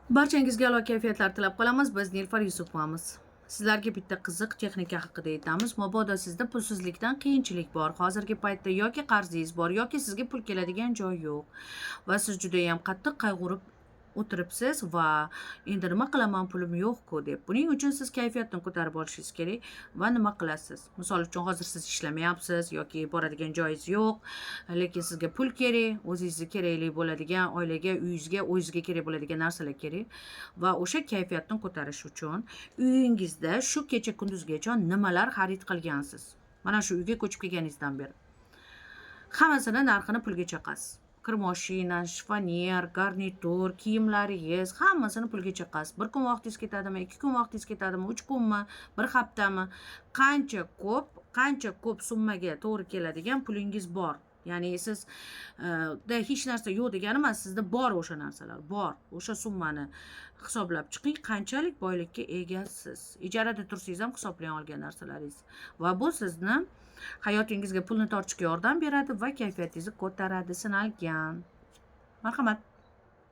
Barchangizga a'lo kayfiyatlar tilab qolamiz. Biz Nilufar Yusufovamiz. Sizlarga bitta qiziq texnika haqida aytamiz. Mabodo sizda pulsizlikdan qiyinchilik bor, hozirgi paytda yoki qarzingiz bor, yoki sizga pul keladigan joy yo'q va siz judayam qattiq qayg'urib o'tiribsiz va endi nima qilaman, pulim yo'q-ku deb. Buning uchun siz kayfiyatni ko'tarib olishingiz kerak va nima qilasiz? Misol uchun, hozir siz ishlamayapsiz yoki boradigan joyingiz yo'q, lekin sizga pul kerak, o'zingizga kerakli bo'ladigan oilaga, uyingizga, o'zingizga kerak bo'ladigan narsalar kerak va o'sha kayfiyatni ko'tarish uchun uyingizda shu kecha kunduzgacha nimalar xarid qilgansiz? Mana shu uyga ko'chib kelganingizdan beri. Hammasini narxini pulga chaqasiz. Kir moshina, shifoner, garnitur, kiyimlaringiz, hammasini pulga chaqasiz. Bir kun vaqtingiz ketadimi, 2 kun vaqtingiz ketadimi, 3 kunmi, bir haftami? Qancha ko'p summaga to'g'ri keladigan pulingiz bor. Ya'ni siz da hech narsa yo'q degani emas, sizda bor o'sha narsalar, bor. O'sha summani hisoblab chiqing, qanchalik boylikka egasiz. Ijarada tursangiz ham hisoblang olgan narsalaringiz. Va bu sizni hayotingizga pulni tortishga yordam beradi va kayfiyatingizni ko'taradi, sinalgan. Marhamat.